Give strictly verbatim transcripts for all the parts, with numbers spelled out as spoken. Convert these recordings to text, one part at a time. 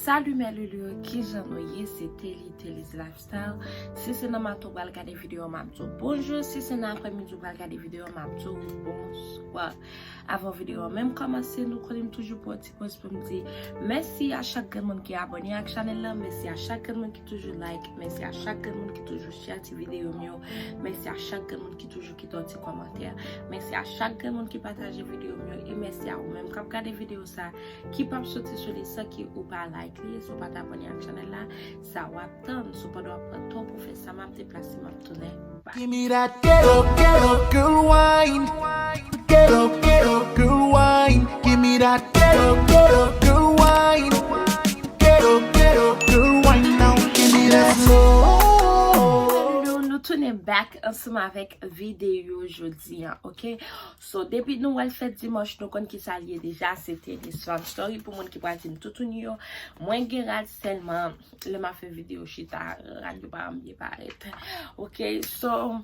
Salut mes loulous, kijan nou ye? Se Telly, Telly's Lifestyle. Si se nan maten ou pral gade videyo, m ap di w bonjou. Si se nan aprèmidi ou pral gade videyo, m ap di w bonswa. Avan videyo a menm kòmanse, nou konnen m toujou pran ti pòz pou m di mèsi a chak grenn moun ki abòne ak chanèl la, mèsi a chak grenn moun ki toujou like, mèsi a chak grenn moun ki toujou share ti videyo m yo, mèsi a chak grenn moun ki toujou kite yon ti kòmantè, mèsi a chak grenn moun ki pataje videyo m yo, e mèsi a ou menm k ap gade videyo sa ki p ap soti sou li san ke ou pa like li, si w pa t abòne ak chanèl la, sa w ap tann? Sepandan w ap pran tan pou fè sa, m ap deplase, m ap tounen. Give me that ghetto, ghetto girl wine. Ghetto, ghetto girl wine. Give me that ghetto, ghetto girl wine. Ghetto, ghetto girl wine now. Give me that slow. Nou, nou tounen back ansanm avèk videyo jodi a, ok? So, depi nou wè l fèt dimanch, nou konn ki sa l ye deja, se Telly's Fun Story. Pou moun ki pral di m toutouni yo, mwen gen rad sèlman lè m ap fè videyo chita, rad yo pa janm byen parèt. Ok, so,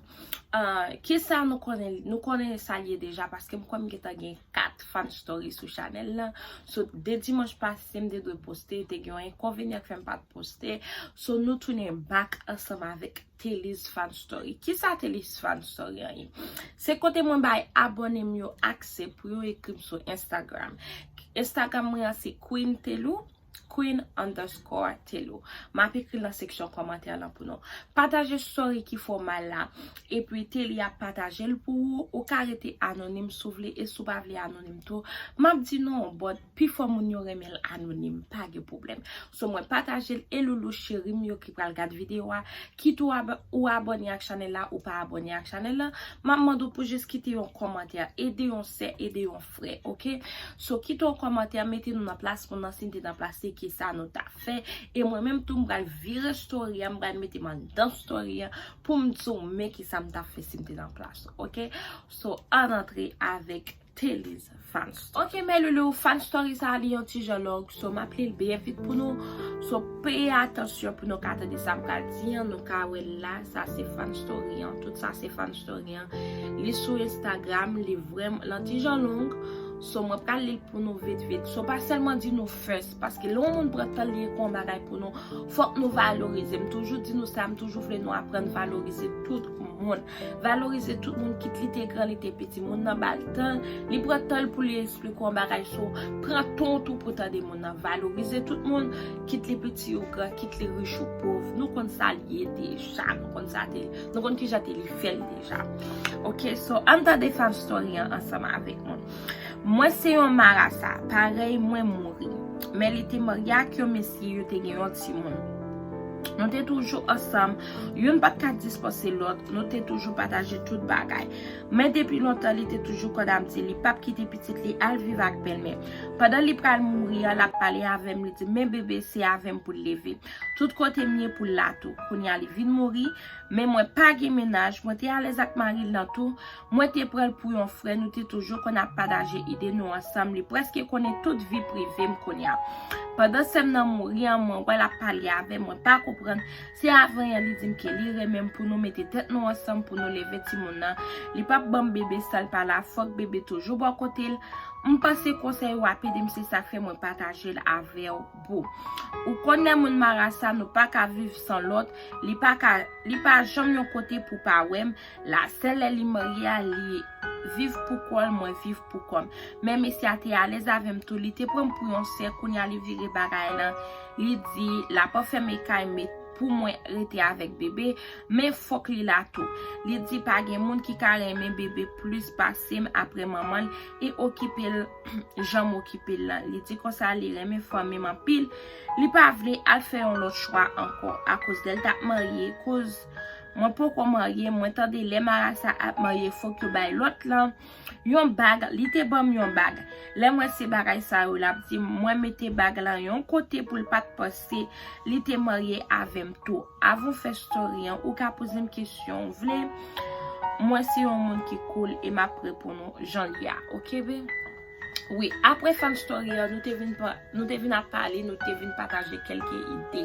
uh, kisa nou konnen, nou konnen sa l ye deja, paske m kwè m gentan gen kat Fun Story sou chanèl la. So, de dimanch pase, m te dwe poste, te gen yon enkonvenyan k fè m pa t poste. So, nou tounen back ansanm avèk Telly's Fun Story. Kisa Telly's Fun Story an ye? Se kote mwen bay abòne m yo aksè pou yo ekri m sou Instagram. Instagram mwen an se Queen Telou, Queen underscore Telou. M ap ekri l nan seksyon kòmantè lan pou nou. Pataje story ki fè w mal la. Epi Telly ap pataje l pou ou. Ou ka rete anonim si w vle. E si w pa vle anonim tou, m ap di non, but pifò moun yo renmen l anonim, pa gen pwoblèm. So, mwen pataje l e loulou cheri m yo ki pral gad videyo a, kit ou ab-, ou abòne ak chanèl la, ou pa abòne ak chanèl la, m ap mande w pou jis kite yon kòmantè, ede yon sè, ede yon frè, ok? So, kite yon kòmantè, mete nou nan plas moun nan, si n te nan plas li, kisa nou t ap fè. E mwen menm tou, m pral vire story a, m pral mete m anndan story a, pou m di w men kisa m t ap fè si m te nan plas ou, ok? So, ann antre avèk Telly's Fun Story. Ok, mes loulous, Fun Story sa a li yon ti jan long, so m ap li l byen vit pou nou. So, peye atansyon pou nou ka tande sa m pral di an, nou ka wè l la, sa se Fun Story an, tout sa se Fun Story an. Li sou Instagram, li vrèman, l yon ti jan long, so mwen pral li l pou nou vit vit. So, pa sèlman di nou first, paske lè yon moun pran tan l li ekri yon bagay pou nou, fòk nou valorize. M toujou di nou sa, m toujou vle nou aprann valorize tout moun. Valorize tout moun, kit li te gran, li te piti. Moun nan ba l tan, li pran tan l pou li eksplike yon bagay, so pran tan w tou pou tande moun nan. Valorize tout moun, kit li piti ou gran, kit li rich ou pòv. Nou konn sa l ye deja, nou konn sa te, nou konn kijan Telly fè l deja. Ok, so ann tande Fun Story an ansanm avèk mwen. Mwen se yon marasa, parèy mwen mouri. Men li te marye ak yon mesye, yo te gen yon timoun. Nou te toujou ansanm, youn pa t ka dispanse lòt, nou te toujou pataje tout bagay. Men depi lontan, li te toujou konn ap di li p ap kite pitit li al viv ak bèlmè. Pandan li pral mouri an, l ap pale avè m, li di, men bebe, se avè m pou l leve. Tout kote m ye pou l la tou. Kounye a, li vin mouri, men mwen pa gen mennaj, mwen te alèz ak mari l lan tou. Mwen te pran l pou yon frè, nou te toujou konn ap pataje ide nou ansanm. Li prèske konnen tout vi prive m kounye a. Pandan sè m nan mouri an, mwen wè l ap pale avè m, mwen pa konprann. Se avan yè li di m ke li renmen m pou nou mete tèt nou ansanm pou nou leve timoun nan. Li p ap ban m bebe san l pa la, fòk bebe toujou bò kote l. M panse konsèy w ap ede m, se sa k fè mwen pataje l avè w, boo. Ou konn lè moun marasa, nou pa ka viv san lòt, li pa ka, li pa janm yon kote pou pa wè m. La, sèl lè li marye a, li viv pou kò l, mwen viv pou kò m. Men mesye a te alèz avè m tou, li te pran m pou yon sè, kounye a li vire bagay lan, li di l ap anfème kay, men pou mwen rete avèk bebe, men fòk li la tou. Li di pa gen moun ki ka renmen bebe plis pase m apre manman l e okipe l jan m okipe l lan. Li di konsa li renmen fanmi m anpil, li pa vle al fè yon lòt chwa ankò akoz lè l t ap marye, koz mwen poko marye, mwen tande lè marasa ap marye, fòk yo bay lòt lan yon bag, li te ban m yon bag. Lè m wè se bagay sa yo, l ap di m, mwen mete bag lan yon kote pou l pa t panse li te marye avè m tou. Avan w fè story an, ou ka poze m kesyon w vle. Mwen se yon moun ki cool e m ap reponn ou jan l ye a, ok, be? Wi, apre Fun Story an, nou te vin pa-, nou te vin ap pale, nou te vin pataje kèlke ide.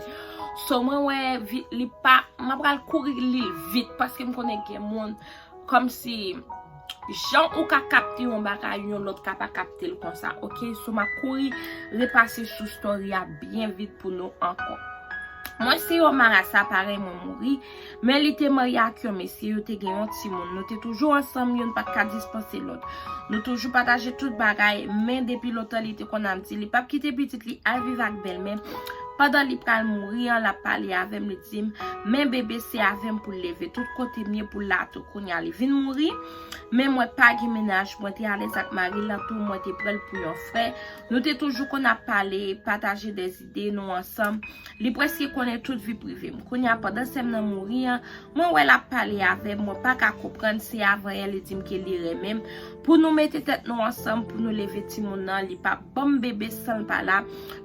So, mwen wè vi-, li pa, m ap pral kouri li l vit, paske m konnen gen moun, kòmsi, Jan ou ka kapte yon bagay, yon lòt ka pa kapte l konsa, oke? So, m ap kouri repase sou story a byen vit pou nou ankò. Mwen se yon marasa, parèy mwen mouri, men li te marye ak yon mesye, yo te gen yon timoun. Nou te toujou ansanm, youn pa t ka dispanse lòt. Nou toujou pataje tout bagay, men depi lontan li te konn ap di li p ap kite pitit li al viv ak bèlmè. Pandan li pral mouri an, l ap pale avè m, li di m, men bebe se avè m pou l leve, tout kote m ye pou l la tou. Kounye a li vin mouri, men mwen pa gen mennaj, mwen te alèz ak mari l lan tou, mwen te pran l pou yon frè. Nou te toujou konn ap pale, pataje dèzide nou ansanm. Li prèske konnen tout vi prive m. Kounye a, pandan sè m nan mouri an, mwen wè l ap pale avè m, mwen pa ka konprann, se avan yè li di m ke li renmen m. Pou nou mete tèt nou ansanm, pou nou leve timoun nan, li p ap ban m bebe san l pa la,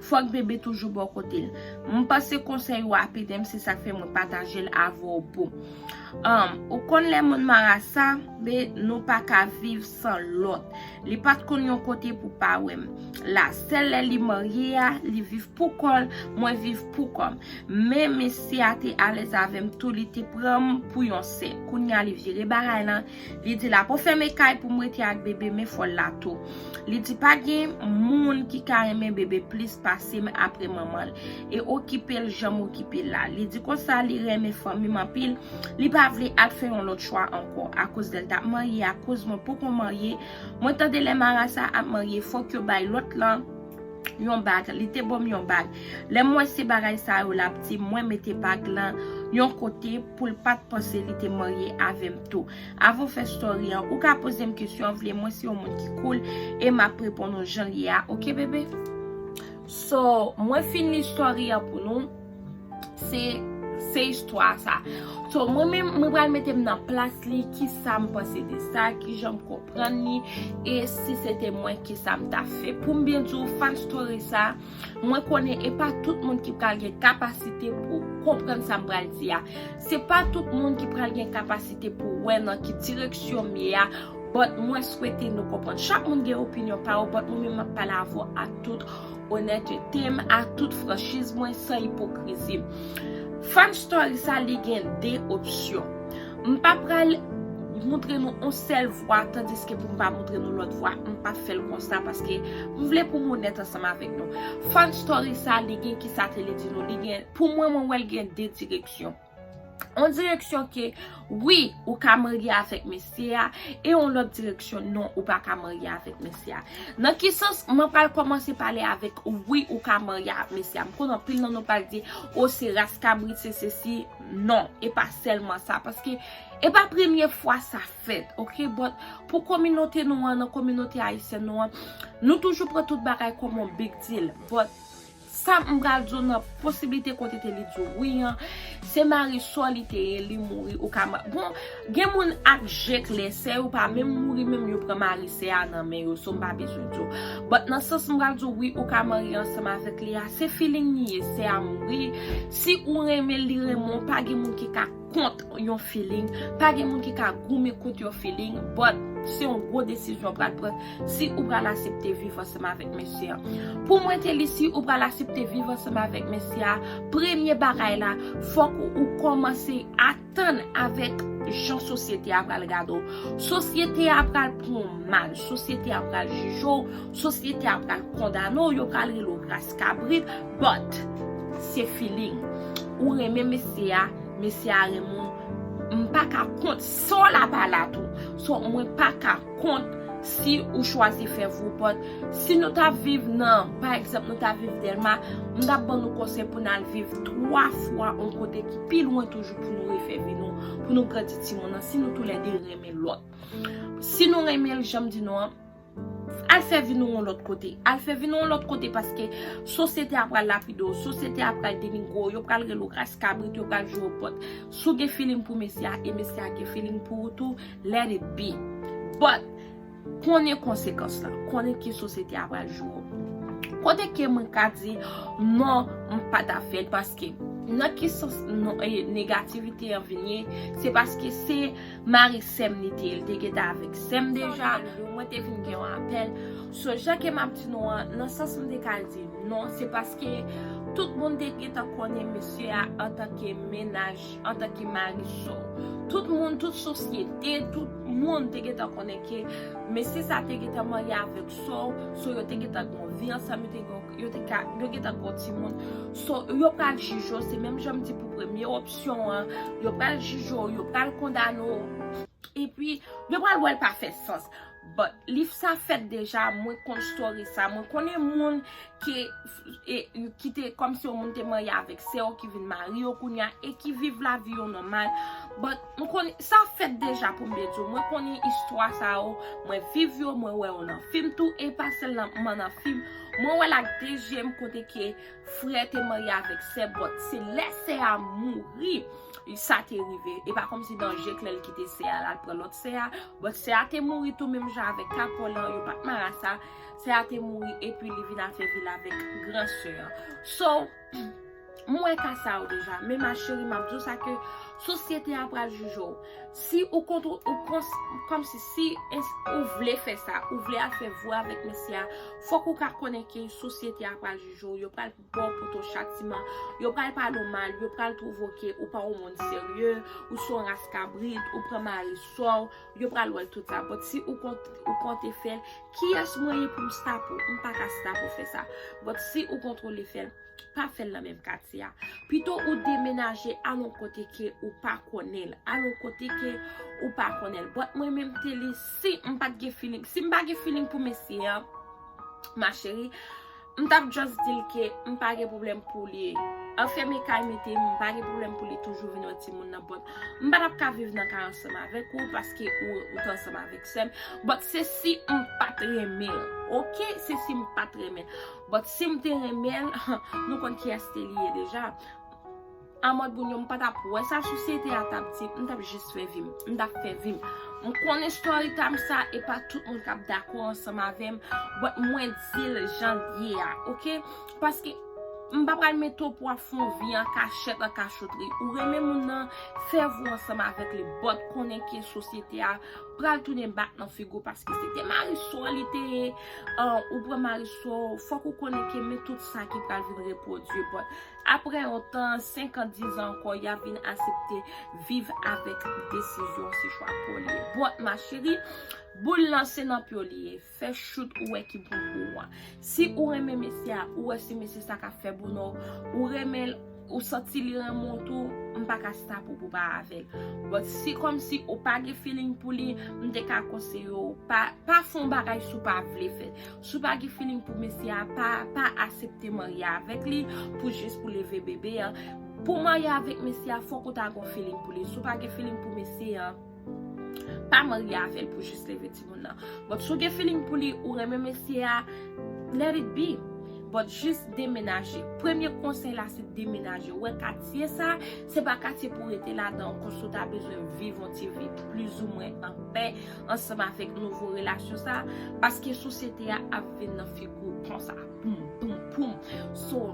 fòk bebe toujou bò kote l. M panse konsèy ou ap ede m, se sa k fè mwen pataje l avè w, boo. Um, ou konn lè moun marasa, be nou pa ka viv san lòt. Li pa t konn yon kote pou pa wè m. La, sèl lè li marye a, li viv pou kò l, mwen viv pou kò m. Men mesye a te alèz avè m tou, li te pran m pou yon sè. Kounye a li vire bagay lan, li di l ap fèmen kay pou m rete ak bebe, men fò l la tou. Li di pa gen moun ki ka renmen bebe plis pase m apre manman l, e okipe l jan m okipe l la. Li di konsa li renmen fanmi m anpil, li pa vle al fè yon lòt chwa ankò, akoz lè l t ap marye, akoz mwen poko marye, mwen tande lè marasa ap marye, fòk yo bay lòt lan yon bag, li te ban m yon bag. Lè m wè se bagay sa yo l ap di, mwen mete bag lan yon kote pou l pa t panse li te marye avè m tou. Avan w fè story an, ou ka poze m kesyon w vle, mwen se yon moun ki cool e m ap reponn ou jan l ye a, oke bebe? So, mwen fin li story an pou nou. Se, se istwa sa. So, mwen menm, mwen pral mete m nan plas li, kisa m panse de sa, kijan m konprann li, e si se te mwen, kisa m t ap fè. Pou m byen di w, fan story sa, mwen konnen e pa tout moun ki pral gen kapasite pou konprann sa m pral di a. Se pa tout moun ki pral gen kapasite pou wè nan ki direksyon m ye a, but mwen swete nou konprann. Chak moun gen opinyon pa yo, but mwen menm m ap pale avè w a tout onètete m, a tout franchiz mwen, san ipokrizi. Fan story sa, li gen de opsyon. M pa pral moutre nou yon sèl vwa, tandiske pou m pa moutre nou lòt vwa, m pa fè l konsa, paske m vle pou m onèt ansanm avèk nou. Fan story sa, li gen kisa te li di nou, li gen, pou mwen, mwen wè l gen de direksyon. Yon direksyon ke, wi, ou ka marye avèk mesye a, e yon lòt direksyon, non, ou pa ka marye avèk mesye a. Nan ki sans, mwen pral kòmanse pale avèk, wi, ou ka marye ak mesye a. M konnen anpil nan nou pral di, o, se ras kabrit, se sesi. Non, e pa sèlman sa, paske e pa premye fwa sa fèt, oke? But pou kominote nou an, nan kominote ayisyèn nou an, nou toujou pran tout bagay kòm yon big deal. But sa m pral di w nan posiblite kote te li di w wi an, se mari sè w li te ye, li mouri, ou ka ma-, bon, gen moun ak je klè, sè yo pa menm mouri menm, yo pran mari sè a nan men yo, so m pa bezwen di w. But nan sans m pral di w wi, ou ka marye ansanm avèk li a, se feeling li ye, sè a mouri. Si ou renmen l, li renmen w, pa gen moun ki ka kont yon feeling, pa gen moun ki ka goumen kont yon feeling, but se yon gwo desizyon w pral pran si ou pral aksepte viv ansanm avèk mesye a. Pou mwen te li, si ou pral aksepte viv ansanm avèk mesye a, premye bagay la, fòk ou, ou kòmanse atann avèk jan sosyete a pral gade w. Sosyete a pral pran w mal, sosyete a pral jije w, sosyete a pral kondane w, yo pral rele w ras kabrit, but se feeling. Ou renmen mesye a, mesye a renmen w, m pa ka kont, sè w la pa la tou. So, mwen pa ka kont si ou chwazi fè vou, but si nou t ap viv nan, pa egzanp, nou t ap viv Dèlma, m t ap ban nou konsèy pou n al viv twa fwa yon kote ki pi lwen toujou pou nou refè vi nou, pou nou grandi timoun nan, si nou toulède renmen lòt. Si nou renmen l, jan m di nou an, al fè vi nou yon lòt kote. Al fè vi nou yon lòt kote paske sosyete a pral lapide w, sosyete a pral denigre w, yo pral rele w ras kabrit, yo pral jwe w, but si w gen feeling pou mesye a e mesye a gen feeling pou ou tou, let it be. But konnen konsekans lan, konnen ki sosyete a pral jwe w. Kote ke mwen ka di non, m pa ta fè l, paske nan ki sans non, e, negativite an vin ye, se paske se mari sè m li te ye, li te gentan avèk sè m deja. Mwen te vin gen yon apèl. So, jan ke m ap di nou an, nan sans m te ka di non, se paske Tout moun te gentan konnen mesye a antanke mennaj, antanke mari sè w. Tout moun, tout sosyete, tout moun te gentan konnen ke mesye sa te gentan marye avèk sè w, so yo te gentan gen yon vi ansanm, yo te gen, yo te ka, yo gentan gen yon timoun. So, yo pral jije w, se menm jan m di pou premye opsyon an, yo pral jije w, yo pral kondane w. Epi, yo pral wè l pa fè sans. But, liv sa fèt deja, mwen konn story sa, mwen konnen moun ki, e, ki te, kòmsi yon moun te marye avèk sè yo, ki vin mari yo kounye a, e ki viv lavi yo nòmal. But, mwen konnen, sa fèt deja pou m byen di w, mwen konnen istwa sa yo, mwen viv yo, mwen wè yo nan fim tou, e pa sèlman nan fim, mwen wè l ak de je m kote ke frè te marye avèk sè, but se lè sè a mouri, sa te rive. E pa kòmsi danje klè l kite sè a, l al pran lòt sè a, but sè a te mouri tou menm jan avèk ka Paul lan, yo pa t marasa, sè a te mouri epi li vin al fè vi l avèk gran sè an. So, m wè ka sa yo deja, men ma chérie, m ap di w sa ke sosyete a pral jije w. Si ou kont, ou kons, kòmsi si es, ou vle fè sa, ou vle al fè vwa avèk mesye a, fòk ou ka konnen ke sosyete a pral jije w, yo pral ba w poto chatiman, yo pral pale w mal, yo pral twouve w ke ou pa yon moun serye, ou se yon ras kabrit, ou pran mari sè w, yo pral wè l tout sa. But si ou kont, ou konte fè l, kiyès mwen ye pou m stop ou? M pa ka stop ou fè sa. But si ou kontwole fè l, pa fè l nan menm katye a. Pito ou demenaje al yon kote ke ou pa konnen l, al yon kote ke ou pa konnen l. But mwen menm te li, si m pa t gen feeling, si m pa gen feeling pou mesye an, ma chérie, m t ap just di l ke m pa gen pwoblèm pou li anfème kay mete m, m pa gen pwoblèm pou li toujou vin wè timoun nan, but m pa t ap ka viv nan kay ansanm avèk ou paske ou, ou t ansanm avèk sè m. But se si m pa t renmen l, oke? Se si m pa t renmen l. But si m te renmen l, nou konn kiyès te li ye deja. Amòd Bounyo, m pa t ap wè sa sosyete a t ap di, m t ap jis fè vi m, m t ap fè vi m. M konnen story time sa, e pa tout moun k ap dakò ansanm avè m, but mwen di l jan l ye a, oke? Paske m pa pral mete w pou w ap fè yon vi an kachèt, an kachotri. Ou renmen moun nan, fè vi w ansanm avèk li, but konnen ke sosyete a pral tounen bat nan figi w paske se te mari sè w li te ye, uh, ou pran mari sè w, fòk ou konnen ke men tout sa ki pral vin repwodui, but apre yon tan, senk an, diz an ankò, y ap vin aksepte viv avèk desizyon, se chwa pa w li ye. But, ma chérie, boul lan se nan pye w li ye. Fè chout ou wè ki bon pou ou an. Si ou renmen mesye a, ou wè se mesye sa k ap fè bonè w, ou renmen l, ou santi li renmen w tou, m pa ka stop ou pou pa avè l. But si kòmsi ou pa gen feeling pou li, m te ka konseye w, pa, pa fè yon bagay si w pa vle fè. Si w pa gen feeling pou mesye a, pa, pa aksepte marye avèk li pou jis pou leve bebe an. Pou marye avèk mesye a, fòk ou ta gen feeling pou li. Si w pa gen feeling pou mesye an, pa marye avè l pou jis leve timoun nan. But si w gen feeling pou li, ou renmen mesye a, let it be. But jis demenaje. Premye konsèy la, se demenaje. Ou wè katye sa, se pa katye pou rete ladan ankò si w ta bezwen viv yon ti vi plizoumwen anpè ansanm avèk nouvo relasyon sa, paske sosyete a ap vin nan figi w konsa. Poum, poum, poum. So,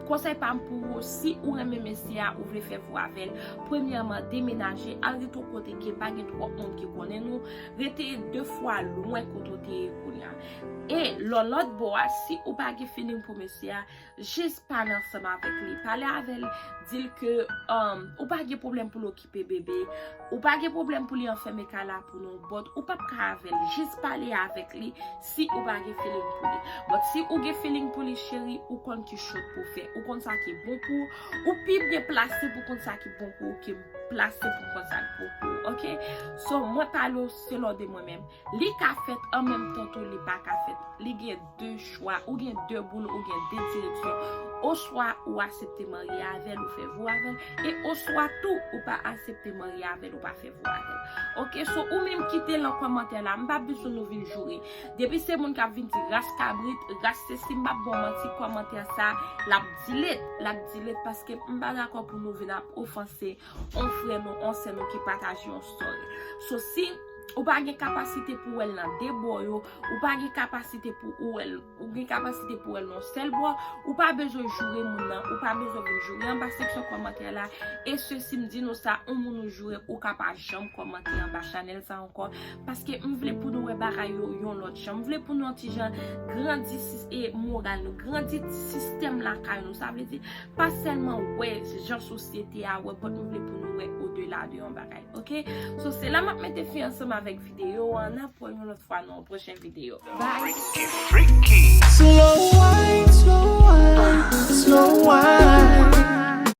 konsèy pa m pou ou, si ou renmen mesye a, ou vle fè vi w avè l, premyèman, demenaje, al rete yon kote ke pa gen twòp moun ki konnen nou, rete de fwa lwen kote w te ye kounye a. E lò lòt bò a, si ou pa gen feeling pou mesye a, jis pale ansanm avèk li. Pale avè l, di l ke, um, ou pa gen pwoblèm pou l okipe bebe, ou pa gen pwoblèm pou li anfème kay la pou nou, but ou p ap ka avè l. Jis pale avèk li si ou pa gen feeling pou li. But si ou gen feeling pou li, cheri, ou konn ki choix pou w fè. Ou konn sa ki bon pou ou. Ou pi byen plase pou konn sa ki bon pou ou ke m plase pou konn sa ki bon pou ou. Oke? So, mwen pale w selon de mwen menm. Li ka fèt an menm tan tou, li pa ka fèt. Li gen de chwa, ou gen de boul, ou gen de direksyon. Oswa ou aksepte marye avè l, ou fè vi w avè l, e oswa tou, ou pa aksepte marye avè l, ou pa fè vi w avè l. Oke, so ou menm kite l nan kòmantè la, m pa bezwen nou vin joure. Depi se moun k ap vin di ras kabrit, ras sesi, m p ap ba w manti, kòmantè sa, l ap delete, l ap delete, paske m pa dakò pou nou vin ap ofanse on frè nou, on sè nou ki pataje yon story. So, si Ou pa gen kapasite pou wè l nan de bò yo. Ou pa gen kapasite pou ou wè l. Ou gen kapasite pou wè l nan sèl bò. Ou pa bezwen joure moun nan. Ou pa bezwen vin joure anba seksyon kòmantè la. E sesi, m di nou sa, yon moun ou joure, ou ka pa janm kòmante anba chanèl sa ankò. Paske m vle pou nou wè bagay yo yon lòt jan. M vle pou nou yon ti jan grandi sis- e moral nou, grandi sistèm lakay nou. Sa vle di, pa sèlman wè jan sosyete a wè, but m vle pou nou wè odela de yon bagay. Ok? So, se la m ap mete fen ansanm avèk videyo an. N ap wè yon lòt fwa nan yon pwochen videyo. Bye! Slow wine, slow wine, slow wine.